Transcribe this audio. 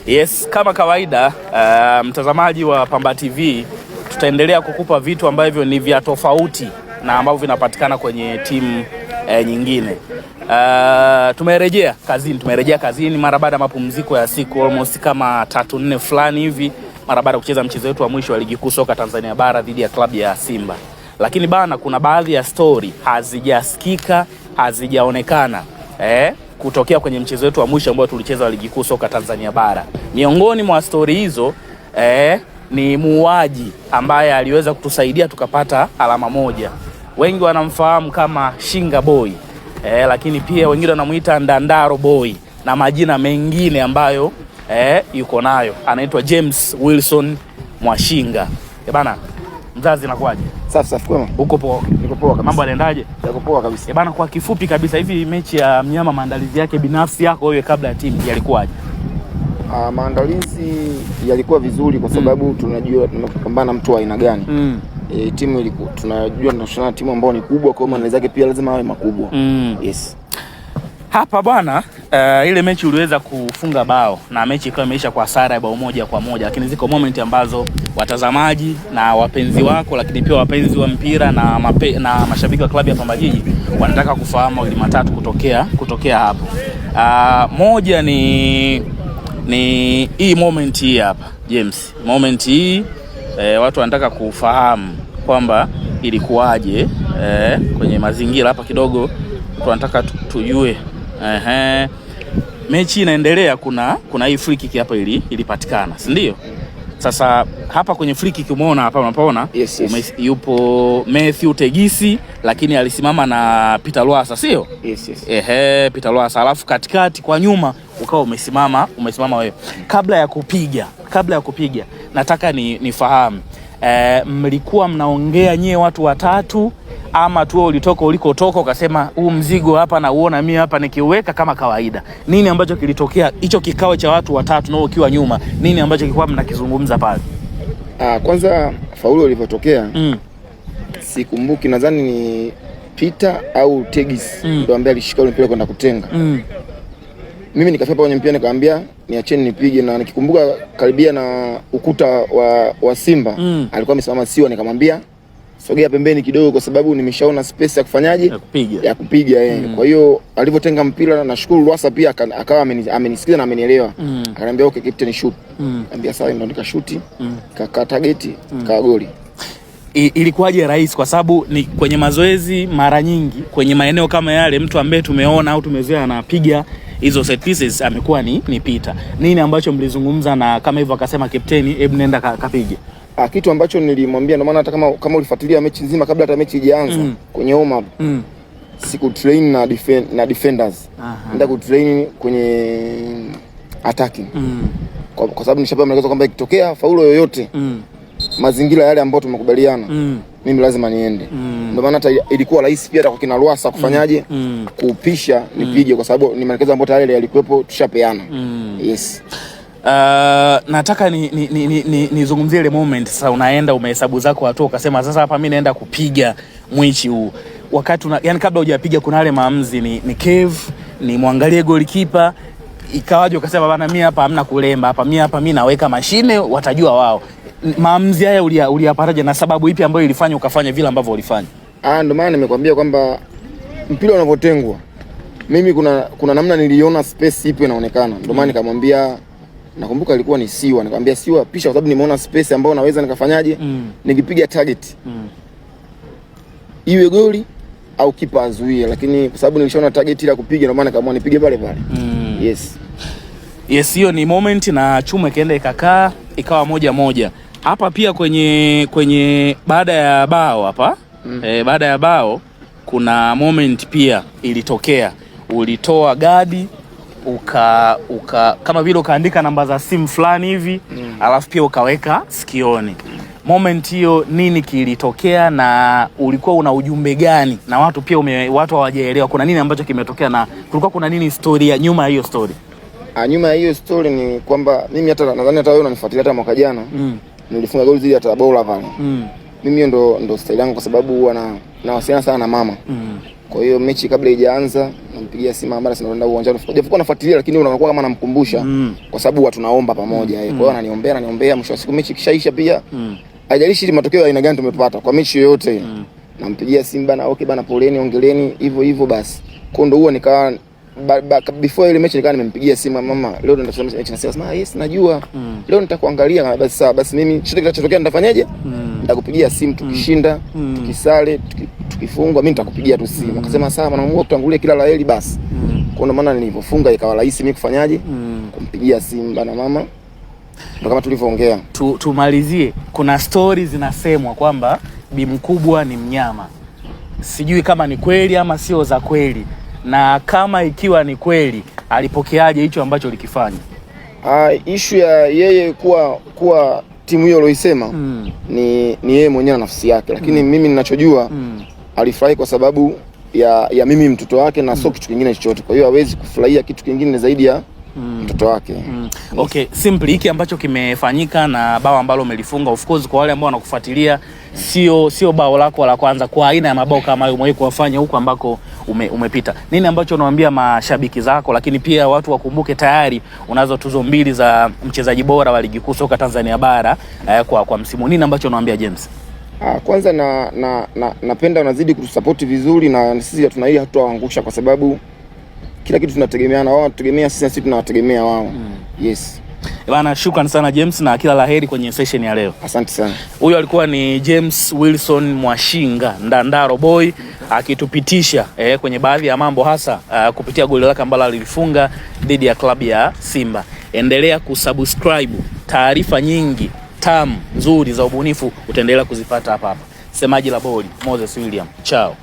Yes, kama kawaida mtazamaji wa Pamba TV, tutaendelea kukupa vitu ambavyo ni vya tofauti na ambavyo vinapatikana kwenye timu nyingine. Tumerejea kazini mara baada ya mapumziko ya siku almost kama 3, 4 fulani hivi, mara baada ya kucheza mchezo wetu wa mwisho wa Ligi Kuu Soka Tanzania Bara dhidi ya klabu ya Simba. Lakini bana, kuna baadhi ya story hazijasikika, hazijaonekana kutokea kwenye mchezo wetu wa mwisho ambao tulicheza wa Ligi Kuu Soka Tanzania Bara. Miongoni mwa stori hizo ni muuaji ambaye aliweza kutusaidia tukapata alama moja. Wengi wanamfahamu kama Shinga Boy lakini pia wengine wanamuita Ndandaro Boy na majina mengine ambayo yuko nayo. Anaitwa James Wilson Mwashinga. Bana, mzazi, inakuwaje? Safi safi, kwema. Uko poa? Niko poa kabisa. Mambo yanaendaje? Yako poa kabisa. Bana, kwa kifupi kabisa, hivi mechi ya mnyama, maandalizi yake binafsi yako wewe kabla ya timu yalikuwaje? Maandalizi yalikuwa vizuri kwa sababu tunajua tunapambana na mtu wa aina gani. Timu ilikuwa tunajua tunashindana na timu ambayo ni kubwa, kwa hiyo maandalizi yake pia lazima awe makubwa. Yes. Hapa bwana, ile mechi uliweza kufunga bao na mechi ikawa imeisha kwa sare ya bao 1-1, lakini ziko moment ambazo watazamaji na wapenzi wako, lakini pia wapenzi wa mpira na mashabiki wa klabu ya Pamba Jiji wanataka kufahamu mawili matatu kutokea hapo. Moja ni hii moment hii hapa James, moment hii watu wanataka kufahamu kwamba ilikuwaje kwenye mazingira hapa kidogo watu wanataka tujue. Ehe, mechi inaendelea, kuna hii free kick hapa ilipatikana, si ndio? Sasa hapa kwenye free kick umeona hapa, unapaona? Yes. Yupo Matthew Tegisi, lakini alisimama na Peter Lwasa, sio? Yes. Ehe, Peter Lwasa, alafu katikati kwa nyuma ukawa umesimama wewe. Kabla ya kupiga nataka nifahamu mlikuwa mnaongea nyie watu watatu ama tu wewe ulitoka ulikotoka ukasema huu mzigo hapa na uona mimi hapa nikiuweka kama kawaida? Nini ambacho kilitokea hicho kikao cha watu watatu na wewe ukiwa nyuma, nini ambacho kilikuwa mnakizungumza pale? Kwanza faulu ilivyotokea sikumbuki, nadhani ni Peter au Tegis ndio ambaye alishika ule mpira kwenda kutenga. Mimi nikafika kwenye mpira nikamwambia niacheni nipige, na nikikumbuka karibia na ukuta wa Simba alikuwa amesimama Siwa, nikamwambia sogea pembeni kidogo, kwa sababu nimeshaona space ya kufanyaje, Ya kupiga. Ya kupiga. Kwa hiyo alivyotenga mpira, nashukuru Lwasa pia akawa amenisikiza na amenielewa. Akaniambia, "Okay captain, shoot." Nikamwambia sawa, ndo nikashuti, kakaa target, kaa goli. Ilikuwaje rahisi? Kwa sababu ni kwenye mazoezi, mara nyingi kwenye maeneo kama yale, mtu ambaye tumeona au tumezoea anapiga hizo set pieces amekuwa ni Peter. Nini ambacho mlizungumza na kama hivyo akasema kapteni, hebu nenda kapige? Kitu ambacho nilimwambia, ndio maana hata kama ulifuatilia mechi nzima kabla hata mechi haijaanza kwenye warm up siku train na defenders, nenda ku train kwenye attacking kwa sababu nishapewa maelekezo kwamba ikitokea faulo yoyote mazingira yale ambayo tumekubaliana mimi lazima niende. Ndio maana hata ilikuwa rahisi pia hata kwa kina Lwasa kufanyaje, kuupisha nipige, kwa sababu ni maelekezo ambayo tayari yalikuwepo tushapeana. Yes. Nataka nizungumzie ile moment sasa, unaenda umehesabu zako hatua ukasema sasa hapa mimi naenda kupiga mwichi huu. Wakati yani kabla hujapiga kuna yale maamuzi ni cave, ni mwangalie goalkeeper, ikawaje ukasema bana, mimi hapa hamna kulemba hapa, mimi hapa mimi naweka mashine, watajua wao. Maamuzi haya uliyapataje na sababu ipi ambayo ilifanya ukafanya vile ambavyo ulifanya? Ndio maana nimekwambia kwamba mpira unavyotengwa, mimi kuna namna niliona space ipo inaonekana. Ndio maana nikamwambia, nakumbuka ilikuwa ni Siwa, nikamwambia Siwa pisha, kwa sababu nimeona space ambayo naweza nikafanyaje, nikipiga target iwe goli au kipa azuie, lakini kwa sababu nilishaona target ile ya kupiga, ndio maana nikaamua nipige pale pale. Yes. Yes, hiyo ni moment na chuma ikaenda ikakaa ikawa 1-1. Hapa pia kwenye baada ya bao hapa baada ya bao kuna moment pia ilitokea, ulitoa gadi uka kama vile ukaandika namba za simu fulani hivi alafu pia ukaweka sikioni. Moment hiyo nini kilitokea na ulikuwa una ujumbe gani? Na watu pia watu hawajaelewa kuna nini ambacho kimetokea na kulikuwa kuna nini story ya nyuma ya hiyo story. Nyuma ya hiyo story ni kwamba mimi hata nadhani hata wewe unanifuatilia hata mwaka jana nilifunga goli zile ya Tabora pale. Mimi hiyo ndo style yangu kwa sababu huwa na nawasiliana sana na mama. Kwa hiyo mechi kabla haijaanza nampigia simu mama, basi naenda uwanjani. Japokuwa nafuatilia, lakini unakuwa kama namkumbusha kwa sababu watu tunaomba pamoja. Kwa hiyo ananiombea, ananiombea, mwisho wa siku mechi kishaisha pia. Haijalishi matokeo aina gani tumepata kwa mechi yoyote. Nampigia simu bana, okay bana, poleni, ongeleni hivyo hivyo basi. Kwa ndo huo nikawa before ile mechi nikawa nimempigia simu mama, leo tunacheza mechi na Simba. Yes, najua. Leo nitakuangalia. Kama basi sawa, basi mimi chochote kinachotokea nitafanyaje? Nitakupigia simu tukishinda, tukisale, tukifungwa mimi nitakupigia tu simu. Akasema sawa, na Mungu akutangulie kila la heri basi. Kwa ndo maana nilivyofunga ikawa rahisi mimi kufanyaje? Kumpigia simu bana mama. Ndio kama tulivyoongea. Tumalizie, kuna stories zinasemwa kwamba Bi Mkubwa ni mnyama. Sijui kama ni kweli ama sio za kweli, na kama ikiwa ni kweli alipokeaje hicho ambacho ulikifanya? Issue ya yeye kuwa timu hiyo aloisema ni yeye mwenyewe na nafsi yake, lakini mimi ninachojua alifurahi kwa sababu ya mimi mtoto wake na sio kitu kingine chochote. Kwa hiyo hawezi kufurahia kitu kingine zaidi ya mtoto wake. Yes. Okay, simply hiki ambacho kimefanyika na bao ambalo umelifunga, of course kwa wale ambao wanakufuatilia sio bao lako la kwanza kwa aina ya mabao kama hayo umewahi kuwafanya huko ambako umepita. Nini ambacho unawaambia mashabiki zako, lakini pia watu wakumbuke tayari unazo tuzo 2 za mchezaji bora wa ligi kuu soka Tanzania bara kwa msimu. Nini ambacho unawaambia James? Kwanza napenda wanazidi kutusupport vizuri, na sisi tuna ile hatuwaangusha kwa sababu kila kitu tunategemeana, wao wanategemea sisi na sisi tunawategemea wao. Yes. Bana, shukrani sana James na kila laheri kwenye session ya leo. Asante sana. Huyo alikuwa ni James Wilson Mwashinga, Ndandaro Boy, akitupitisha kwenye baadhi ya mambo hasa kupitia goli lake ambalo alilifunga dhidi ya klabu ya Simba. Endelea kusubscribe, taarifa nyingi tamu nzuri za ubunifu utaendelea kuzipata hapa hapa. Semaji la boli, Moses William. Ciao.